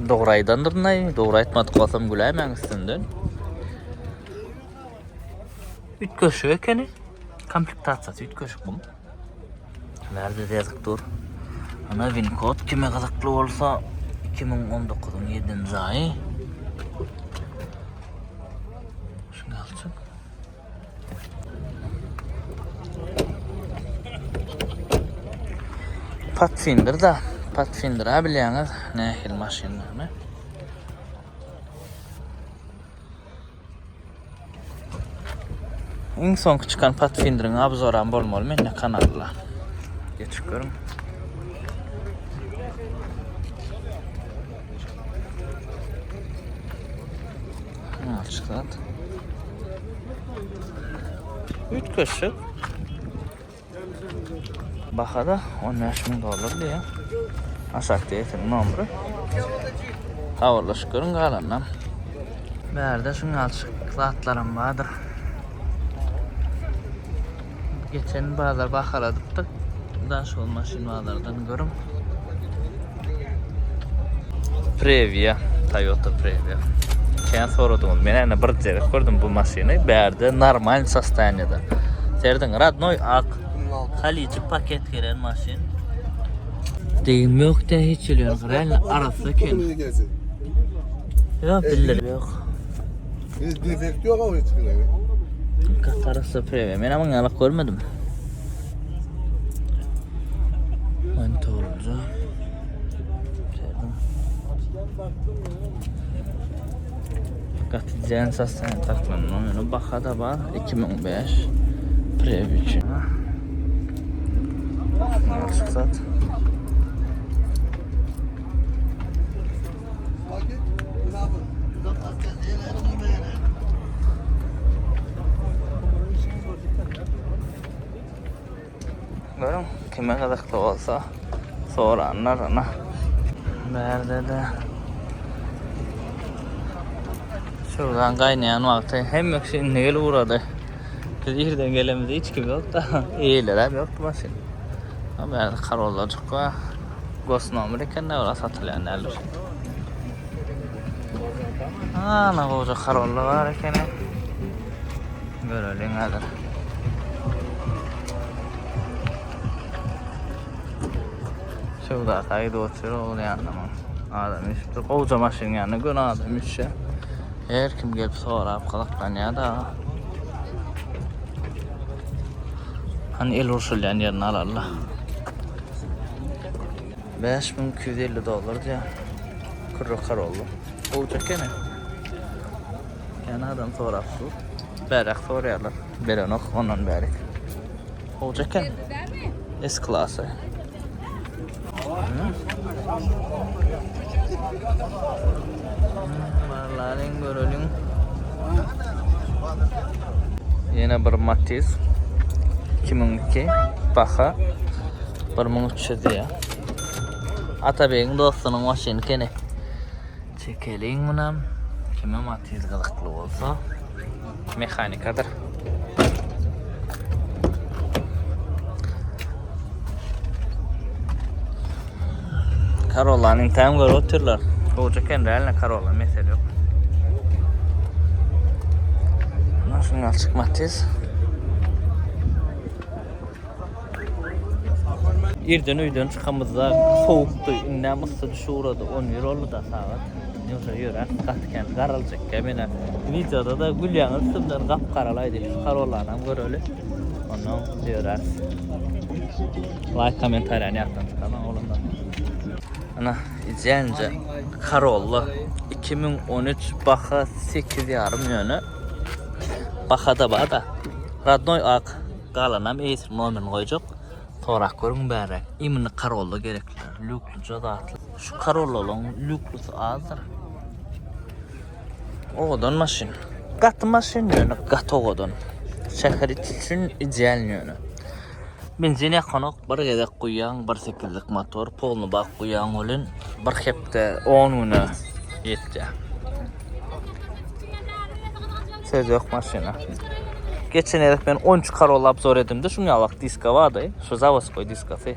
Dogry aýdandyryn-aý, dogry aýtmadyk bolsam güläýmäň üstümden. Üýtgeşik ekeni. Komplektasiýasy üýtgeşik bu. Nerede ýazyk dur. Ana win kod kime gyzykly bolsa 2019-yň 7-nji aýy. Şuny alçak. Pathfinder da. Pathfinder-a bilýäňiz nähili maşyndygyny. Iň soňky çykan Pathfinderiň obzoram bolmaly mende kanalda. Geçip görüň. Açık zat. Üýtgeşik. Bahada 15 müň dollar diýýär. Aşakda ýetiň nomeri. Habarlaşyp görüň galanynam. Bärde şuň ýaly zatlaram bardyr. Geçen bazar bahaladypdyk. Daşoguz maşyn bazardan görüň. Previa, Toyota Previa. Kän soradyňyz. Men ene bir gezek gördüm bu maşyny. Bärde normal sostoýaniýada. Serediň, rodnoý ak Haliji paket gelen maşyn. Degim ýok de hiç ýöne real arassa eken. Ýok, bildirip ýok. Biz defekt ýok o hiç bile. Gaty arassa Previa. Men hem ýalak görmedim. Monitorja. Gaty jen sastaýan saklanma. Ýöne baha da bar. 2005 Previa üçin. Çıksat. Görüň, kime gyzykly bolsa soranlar ana. Bärde-de şuradan gaýnaýan wagty hemme kişi indi gelip ugrady. Biz irden gelemizde hiç kim ýokdy. Eýeleri hem ýokdy maşyn. Bärde Corollajyk bar. Gosnomer eken de olar satylýan däldir. Ana goja Corolla bar ekeni. Göreliň häzir. Söwda saýdy otyr ogul ýanynda muň. Adam üýşüpdir. Gowja maşynyň ýanynda göni adam üýşýär. Her kim gelip sorap gyzyklanýar da. Hany el urşulýan ýerini alaly. 5250 dollar diýýär. Kürre Corolla. Gowja ekeni. Kän adam sorap dur. Bäräk soraýarlar. Berenok ondan bärik. Gowja eken. S klasy. Barlaryň göreliň. Ýene bir Matiz 2002 baha 1300 diýýär. Atabegiň dostunyň maşyny ekeni. Çekeliň munam. Kime Matiz gyzykly bolsa mehanikadyr. Corollanyň täm görüp otyrlar. Gowja eken realno Corolla mesele ýok. Şuny açyk Matiz. Irden öýden çykamyzda sowukdy, indem yssy düşüp ugrady, on bir boldy-da sagat. Ýogsa ýöräp gaty kän garaljak-ä menä. Wideoda-da gülýäňiz üstümden gap-garalaý diýip, şu Karollanam göreli. Ondan ýöräris. Laýk kommentariýany ýatdan çykarmaň oglanlar. Ana, idealnyja Corolla 2013 baha 8,5 ýöne baha-da bar-da. Rodnoý ak. Galanam eýesiniň nomerini goýjak. Sorap görüň bärräk. Imенно Corolla gerekliler. Lýuklyja zatly. Şu Corollalaryň lýuklysy azdyr. Owadan maşyn. Gaty maşyn ýöne gaty owadan. Şäher içi üçin idealny ýöne. Benzin ýakanok bir gezek guýýaň bir sekizlik motor polny bak guýýaň welin bir hepde on güne ýetýär. Söz ýok maşyna. Geçen gezek men 13 Corolla obzor edimde şuň ýalak diska bardy. Şu zawodskoý diskasy.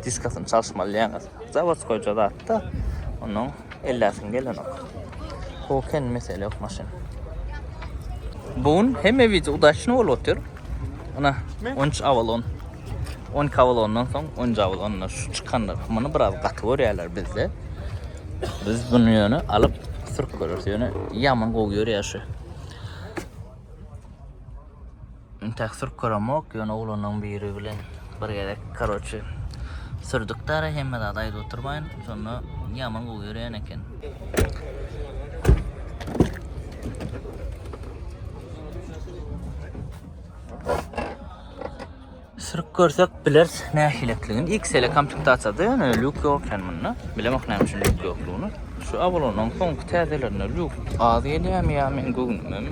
Diskasyny çalyşmaly ýaňyz. Zawodskoýja zatda. Ondan elläsiň gelenok. Gowy eken mesele ýok maşyn. Bu gün hemme wideo udaçny bolup otyr. Ana 13 Avalon. 12 Avalondan soň 13 Avalonda şu çykanlar. Muny biraz gaty görýärler bizde. Biz bunu ýöne alyp sürüp göreris. Ýöne ýaman gowy ýörýär şu. Intäk sürüp göremok, ýöne oglanyň biri bilen bir gezek, karoçe, sürdük dara hemme zady aýdyp oturmaýyn. Şonda ýaman gowy ýörýän eken. Sürüp görsek bileris nähilekligini. XL komplektasiýada ýöne lýuk ýok eken munda. Bilemok näme üçin lýuk ýoklugyny. Şu Avalonyň soňky täzelerinde lýuk az gelýärmi ýa meň göwnümemi?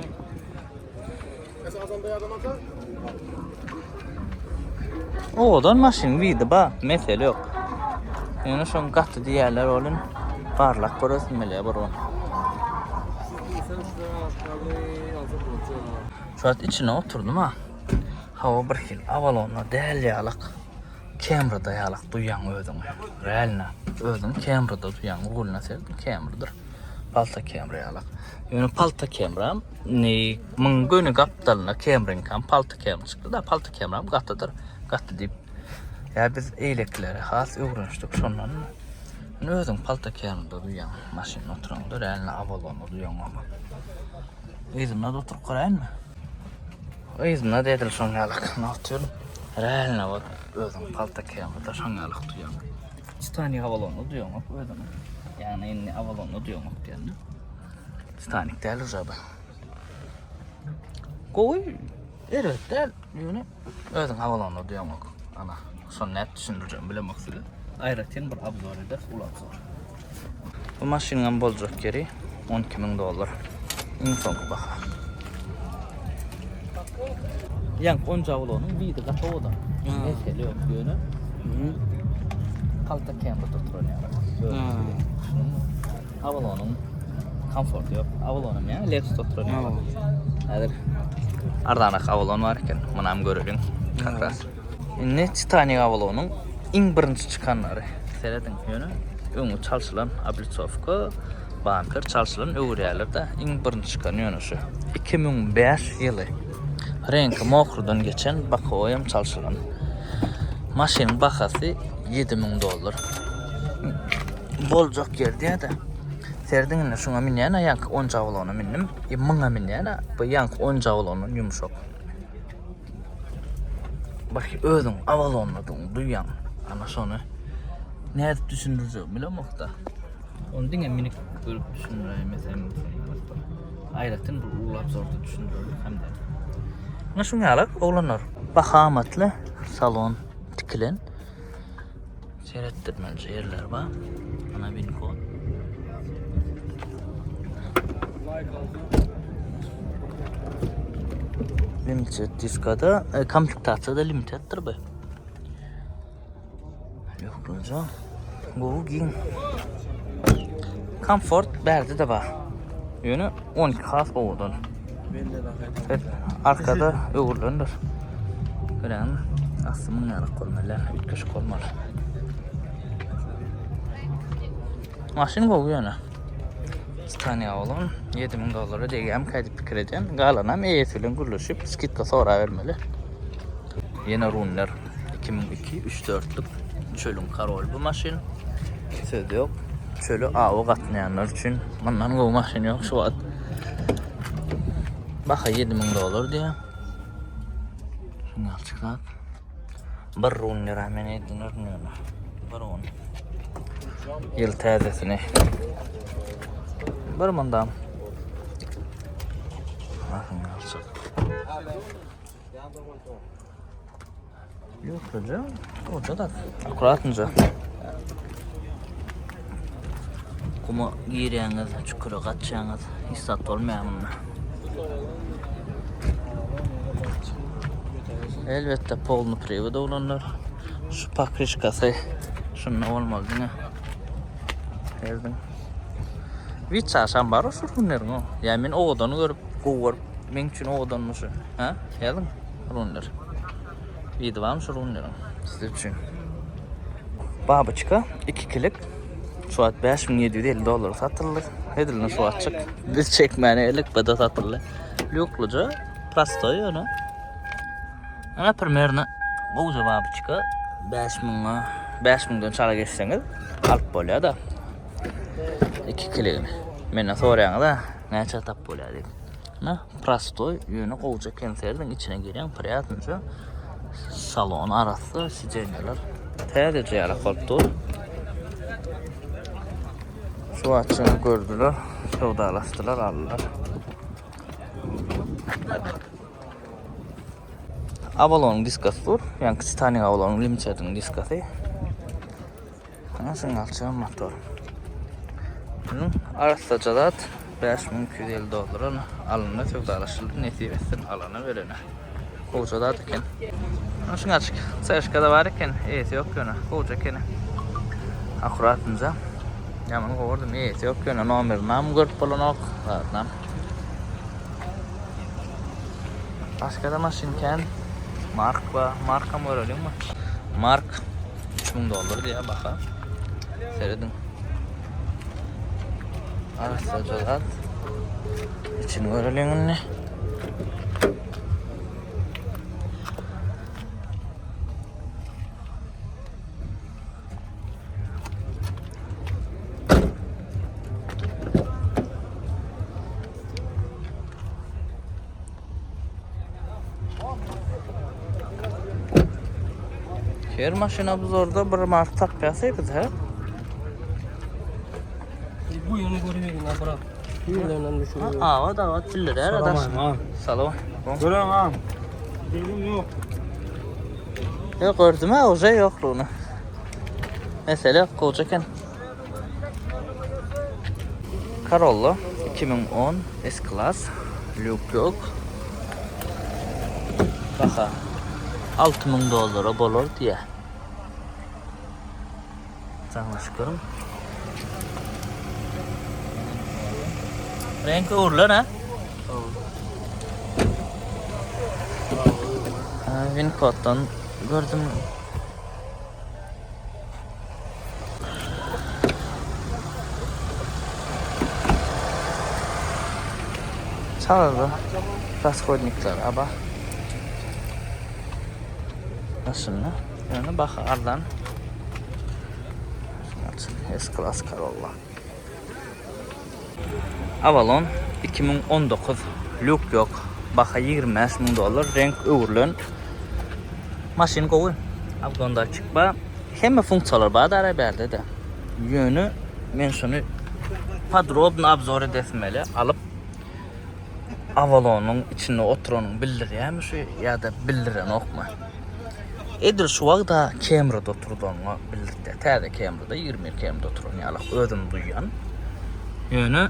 Owadan maşyn widi ba, mesele ýok. Ýöne şoň gaty diýýärler olun barlap göresim gelýär bir gün. Şu wagt içine oturdym ha. Hawa bir hil Avalonda däl ýalyk. Camryda ýalyk duýýaň özüňi. Realno özüňi Camryda duýýaň. Ruluna serediň Camrydyr. Palta Camry ýalyk. Ýöne palta Camry ne muň göni gapdalynda Camryňkam palta Camry çykdy da palta Camry gatydyr. Gaty diýip. Ýa biz eýlekilere has öwrenişdik şondan. Ýöne özüň palta Camryda duýýaň maşynda oturaňda realno Avalonda duýaňok. Yzynda-da oturyp göräýinmi? Yzynda-da edil şoň ýalyk. Notun realno bot özüň palta Camryda şoň ýalyk duýaň. Titanic Avalonda duýaňok özüňi. Ýagny indi Avalonda duýaňok diýende. Titanic däl uje bu. Gowy, erbet däl. Ýöne özüň Avalonda duýaňok. Ana, şony nädip düşündirjegimi bilemok size. Aýratyn bir obzor ederis, uly obzor. Bu maşynyňam boljak ýeri 12 mün dollar. Iň soňky baha. Ýaňky onja bolanyň biri gaty owadan. Mesele ýok ýöne. Palta Camryda oturan ýaly. Avalonyň komforty ýok. Avalonyň ýa Lexus oturan ýaly. Häzir arzanak Avalon bar eken. Munam göreliň. Как раз. Indi Titanic Avalonyň iň birinji çykanlary. Serediň, ýöne öňi çalşylan oblitsowka, bamper çalşylan öwürýärler-de, iň birinji çykan ýöne şu. 2005 ýyly. Reňki mokrudan geçen, bokowoýam çalşylan. Maşynyň bahasy 7000 dollar. Boljak ýer diýýär-de. Serediň indi şuňa münýän-ä ýaňky on Avalona mündim. E, muňa münýän-ä, bu ýaňky on Avalondan ýumşak. Bak özüň Avalondadygyňy duýýaň. Ana şony nädip düşündirjegimi bilemok-da. Ony diňe minip görüp düşündiräýmesem aýratyn bir uly obzorda düşündirerlik hem däl. Ine şuň ýaly oglanlar. Baha amatly salon tikilen. Seretdirmeli ýerler bar. Ana win kod. Limited diskada, e, komplektasiýada limiteddir bu. Ýokluja. Gowy giň. Komfort bärde de bar. Ýöne 12 has owadan. Arkada öwrülendir. Görýäňmi? Asly muň ýaly bolmaly, üýtgeşik bolmaly. Maşyn gowy ýöne. Scania bolan 7000 dollara degýärmikä diýip pikir edýän. Galanam eýesi bilen gürleşip, skidka sorabermeli. Ýene Runner 2002 3-4-lük çölüň karoly bu maşyn. Söz ýok. Çöle awa gatnaýanlar üçin mundan gowy maşyn ýok şu wagt. Baha 7000 dollar diýýär. Şuny alçyk zat. Bir runner men edinerin ýöne. Bir on. Ýyl täzesini. Bir mundan. Şuny alçyk. Ýokluja, oja da akkuratynja. Guma girýäňiz, çukura gaçýaňyz, hiç zat bolmaýar munda. Elbetde polny priwod oglanlar. Şu pakryşkasy şunda bolmaly diňe. Erdiň. Bir çaşam bar şu günleriň o. Ýa men owadan görüp, gowy görüp, meň üçin owadanmy şu? Ha? Ýazyň runlar. Biri barmy şu runlaryň siz üçin? Babyçka 2 kilik. Şu wagt 5750 dollara satyldy. Edilini şu wagtçyk. Biz çekmäne elek bada satyldy. Lýukluja, prostoý ýöne. Ana primerno gowja babyçka 5000-a 5000-den çala geçseňiz alyp bolýar-da. 2 kiligini. Menden soraýaňyz-a näçe tap bolýar diýip. Na, prostoý, ýöne gowja konserwiň içine girýäň, priýatnyja. Salon arassa, sidenýalar täzeje ýalak bolup dur. Şu wagtçyny gördüler, söwdalaşdylar, aldylar. Avalonyň diskasy dur. Ýaňky Titanic Avalonyň Limited'iň diskasy. Ana şuň alçaň motor. Bunun arassaja zat 5250 dollara alyndy, söwdalaşyldy, nesip etsin alana berene. Gowja zat eken. Ana şuň açyk. Çeşka da bar eken, eýesi ýok ýöne. Gowja eken. Akkuratynja. Ýaman gowurdym, eýesi ýok ýöne nomerini am görüp bolanok. Zatnam. Başga da maşyn kän. Mark bar. Markam göreliňmi? Mark 3000 dollar diýýär baha. Serediň. Arassaja zat. İçini göreliň indi. Her maşyna biz orada bir mark tapýasy biz he. Bu yönü görüyorum ha bırak. Bu yönden düşünüyorum. Awa da awa bildirer adaş. Salam. Görüyorum ağam. Dedim yok. Yok gördüm ha oje yokluğunu. Mesele koca eken. Corolla 2010 S-Class lük yok. Baha 6000 dollara bolar diye. Jaňlaşyp görüň. Reňki öwrülen ha? Win koddan gördüm. Çalarda rashodnikler aba. Aslında yani bak ardan. S-Class Corolla. Avalon 2019 lük yok. Baha 25 ming dollar renk öwrülen maşyn gowy. Abdonda açyk ba. Hemme funksiýalar bar da bärde de. Ýöne men şuny podrobno obzor edesmeli alyp Avalonyň içinde oturanyň bildirýärmi şu ýa-da bildirenokmy? Edil şu wagta Camry'da oturanyňa bildirtýär. Täze Camry'da 21 Camry'da oturan ýaly özüm duýýan. Ýöne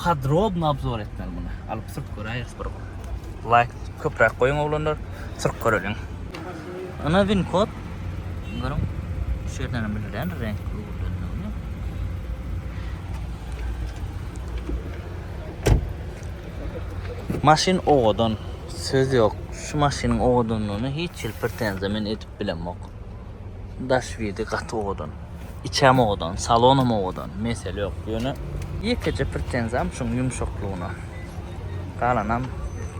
podrobno obzor etmeli muny. Alyp sürüp göräýeris bir gün. Like köpräk goýuň oglanlar. Sürüp göreliň. Ana win kod. Görüň. Şu ýerden hem bildirýän reňk öwrülendigini. Maşyn owadan. Söz ýok. Şu maşynyň owadanlygyna hiç hili pretenziýa men edip bilemok. Daş widi gaty owadan. Içem owadan, salonam owadan, mesele ýok. Ýöne ýekeje pretenziýam şuň ýumşaklygyna. Galanam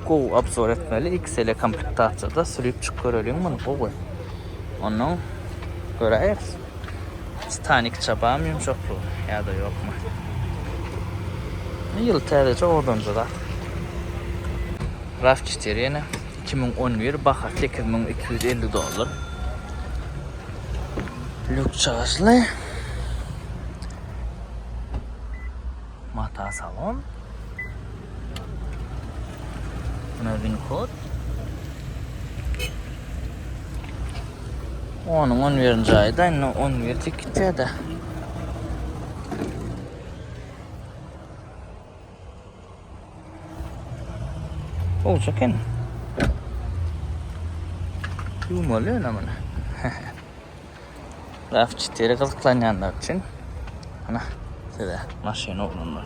gowy obzor etmeli. XL komplektasiýada sürüp çyk göreliň muny gowy. Ondan göräýeris. Titanic çabam ýumşaklygy ýa-da ýokmy. Ýyl täzeje owadanjy zat. RAV4 ýene 2011 baha 8250 dollar. Lük çaşly. Mata salon. Buna win kod. Onuň 11-nji aýda indi 11 dik gitýär-de. Boljak eken. Ýuwmaly ýöne muny. RAV4 gyzyklanýanlar üçin ana size maşyn oglanlar.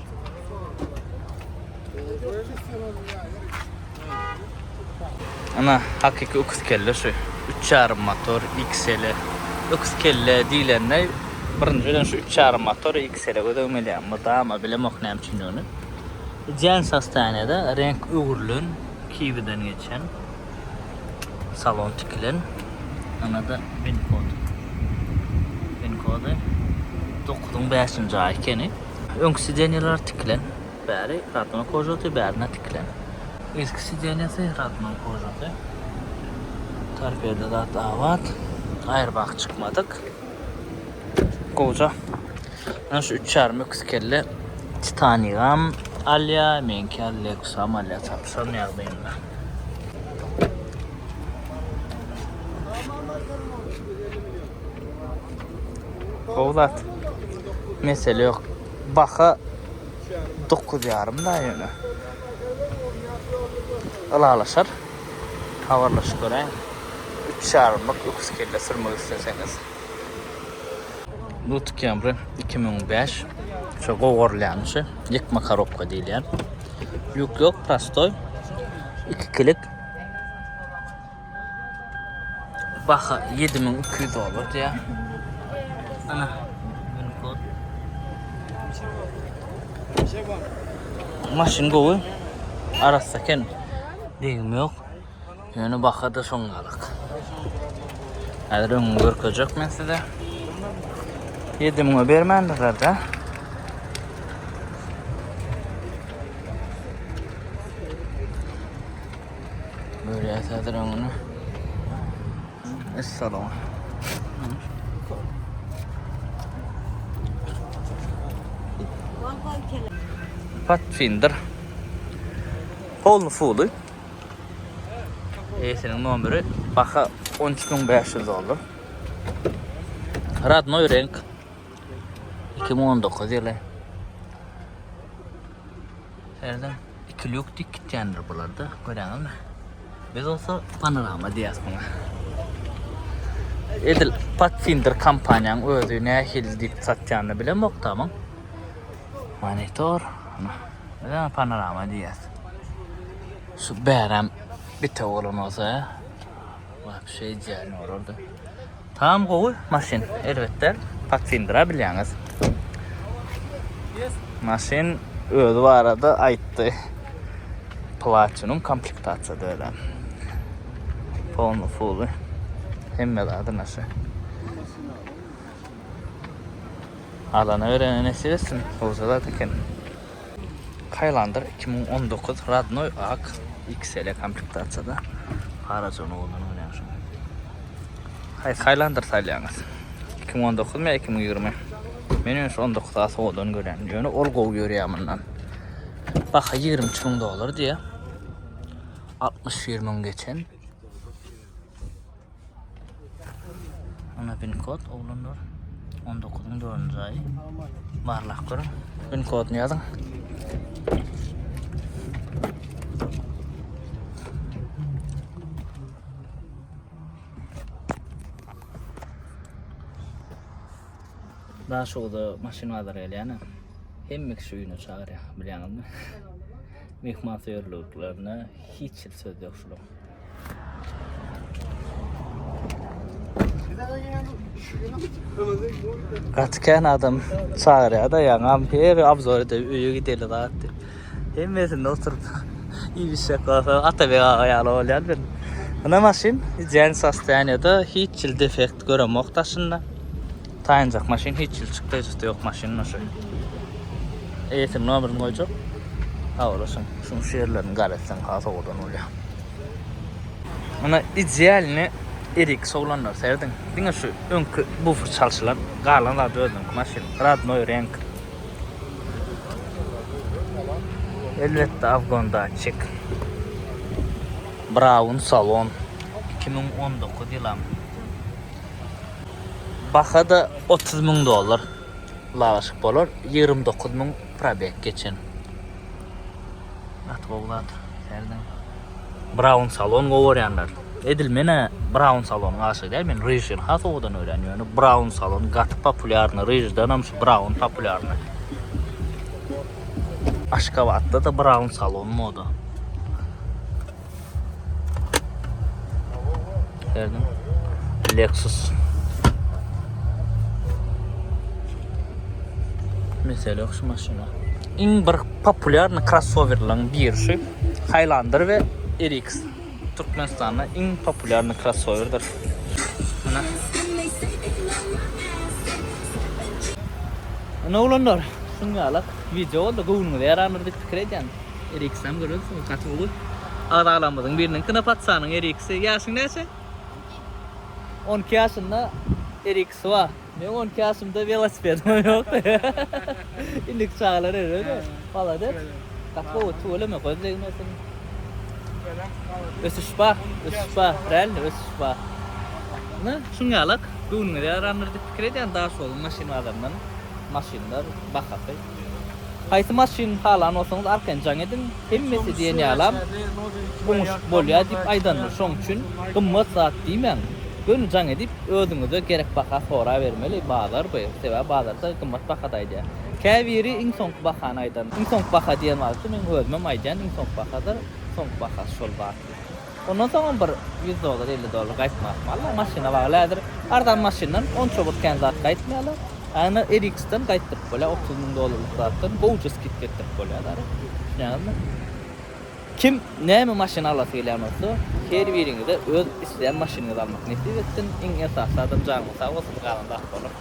Ana hakyky öküz kelle şu. 3,5 motor XL. Öküz kelle diýlende birinji bilen şu 3,5 motor XL göz öňüme gelýär. Mydama bilemok näme üçindigini. Ideal sostoýaniýada reňk öwrülen, kiwiden geçen. Salon tikilen. Ana-da win kod. Win kody 9-yň 5-nji aýy ekeni. Öňki sidenýalar tikilen. Bäri radnoý kožasy, bärine tikilen. Yzky sidenýasy radnoý kožasy. Torpeda zat abat. Aýrbag çykmadyk. Gowja. Ana şu üç ýarym öküz kelle Titanicam alýa, meňki al Lexusam alýa çapyşan ýagdaýynda. Gowy zat. Mesele ýok. Baha 9 ýarym da ýöne. Ylalaşar. Habarlaşyp göräýiň. 3 ýarymlyk öküz kelle sürmek isleseňiz. Bu Camry 2005. Şu gowurylýan şu. Ýykma korobka diýilýän. Lýuk ýok, prostoý. 2 kilik. Baha 7200 dollar diýýär. Ana, VIN kod. Maşyn gowy. Arassa eken. Degim ýok. Ýöne baha-da şoňňalyk. Häzir öňüni görkezjek men size. 7000-e bermändirler-de. Görýäs häzir öňüni. Essalom. Pathfinder. Polny fuly. Eýesiniň nomeri baha 13500 dollar. Radnoy renk. 2019 ýyly. Serediň, iki lýuk dik gitýändir bularda, görýäňizmi? Biz bolsa panorama diýýäs muňa. Edil Pathfinder kompaniýanyň özi nähili diýip satýanyny bilemok tamam. Monitor. Biz hem panorama diýýäs. Şu bärem bite bolan bolsa, wapşe idealny bolardy. Tam gowy maşyn elbetde Pathfinder-a bilýäňiz. Maşyn özi barada aýtdy. Platinum komplektasiýada özem. Polny fuly. Hemme zady naşy. Alana berene nesip etsin. Gowja zat eken. Highlander 2019 radnoý ak XL komplektasiýada. Garajagyny owadan görýän şu. Haýsy Highlander saýlaýaňyz? 2019 my 2020? Men ýöne şu 19 has owadan görýän. Ýöne ol gowy görýär mundan. Baha 23 müň dollar diýýär. 61 müň geçen. Ana pin kod oglanlar. 19-yň 4-nji aýy. Barlap görüň. Pin koduny ýazyň. Daşoguzda maşyn bazary gelýän. Hemme kişi öýüne çagyrýar, bilýäňizmi? Myhmansöýerliklerine hiç hili söz ýok şularyň. Gaty kän adam çagyrýar-da, ýaňam her obzor edip öýe gideli zat diýip. Hemmesinde oturyp iýip içjek bolsa Atabek aga ýaly bolýan men. Muna maşyn idealny sostoýaniýada hiç hili defekt göremok daşynda. Taýynjak maşyn hiç hili çykdajysy ýok maşynyň şu. Eýesiniň nomerini goýjak. Habarlaşyň. Şuň şu ýerlerini gar etseň has owadan bolýar. Muna idealny RX oglanlar serediň. Diňe şu öňki bufer çalşylan galan zat özüniňki maşyn. Radnoý renk. Elbetde Afgon datçik. Brown salon 2019 ýylam. Baha-da 30 müň dollar. Ylalaşyk bolar. 29 müň probeg geçen. Gaty gowy zat. Serediň. Brown salon gowy görýänler. Edil men-ä brown salonyň aşygy däl, men ryžyny has owadan görýän. Ýöne brown salon gaty populýarny, ryždanam şu brown populýarny. Aşgabatda-da brown salon moda. Serediň. Lexus. Mesele ýok şu maşyna. Iň bir populýarny krossowerleriň biri şu Highlander we RX. Türkmenistanda iň populýarny krossowerdir. Ana. Ana oglanlar, şuň ýalak wideo boldy, göwnüňize ýarandyr diýip pikir edýän. RX-em görersiňiz, gaty gowy. Agzalarymyzyň biriniňki Napatsanyň RX-i. Ýaşyň näçe? 12 ýaşynda RX-i bar. Meň 12 ýaşymda welosipedim ýokdy. Indiki çagalar öýredi. Malades. Gaty gowy, tüweleme, göz degmesin. Ösüş bar, ösüş bar, realno ösüş bar. Ine, şuň ýalak. Göwnüňize ýarandyr diýip pikir edýän Daşoguzyň maşyn bazaryndan maşynlar bahasy. Haýsy maşyn halan bolsaňyz arkaýyn jaň ediň. Hemmesi diýen ýalam oňuşyk bolýar diýip aýdandyr. Şoň üçin gymmat zat diýmäň. Göni jaň edip özüňize gerek baha sorabermeli. Bazar bu. Sebäbi bazarda gymmat bahada aýdýar. Käbiri iň soňky bahany aýdan. Iň soňky baha diýen wagty meň özümem aýdýan iň soňky bahadyr. Soňky bahasy şol zat diýip. Ondan soňam bir 100 dollar, 50 dollar gaýtmak ahmal. Maşyna bagly häzir arzan maşyndan onça bir kän zat gaýtmaýarlar. Ýagny RX-den gaýtdyryp bolýar, 30 müň dollarlyk zatdan gowja skidka etdirip bolýar dara. Düşünýäňizmi? Kim näme maşyn alasy gelýän bolsa, her biriňize öz isleýän maşynyňyzy almak nesip etsin. Iň esasy adam janyňyz sag bolsun, galan zat bolar.